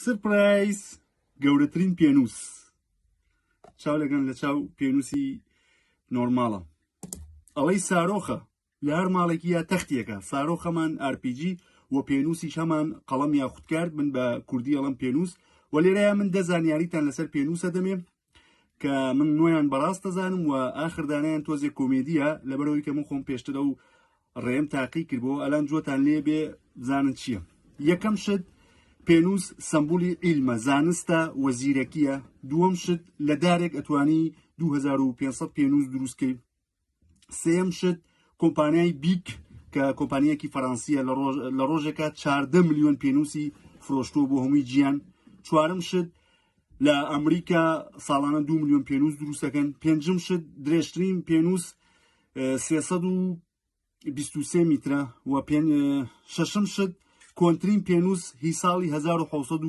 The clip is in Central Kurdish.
Surprise! گەورەترین پێنووس. چاو لەگەن لە چاو پێنووسی نۆرماڵە. ئەڵەی سارۆخە لە هەر ماڵێکی یا تەختیەکە سارۆخەمان RPG و پێنووسیش هەمان قەڵەم یا خودکارد من بە کوردی ئەڵم پێنووس و لێرەیە من دە زانیاریتان لەسەر پێنووسە دەمێ کە من نۆیان بەڕاست دەزانم و ئاخر دانیان تۆزێک کۆمێدیە لەبەرەوەی کە من خۆم پێشتر ئەو ڕێم تاقی کردبوو ئەلان جۆتان لێ بێ بزانن چییە. یەکەم شت پێنووس سەمبولی عیلمە زانستە و زیرەکیە دووەم شت لە دارێک ئەتوانی 2500 پێنووس دروستکەی سێم شت کۆمپانیای بیک کە کۆمپانیەکی فەرەنسیە لە ڕۆژێکا 14 ملیۆن پێنووسی فرۆشتووە بۆ هەمووی جیان چوارم شت لە ئەمریکا ساڵانە 2 ملیۆن پێنووس دروستەکەن پێنجم شت درێژترین پێنووس 323 میترە و شەشم شت کۆنترین پێنووس هی ساڵی 1970.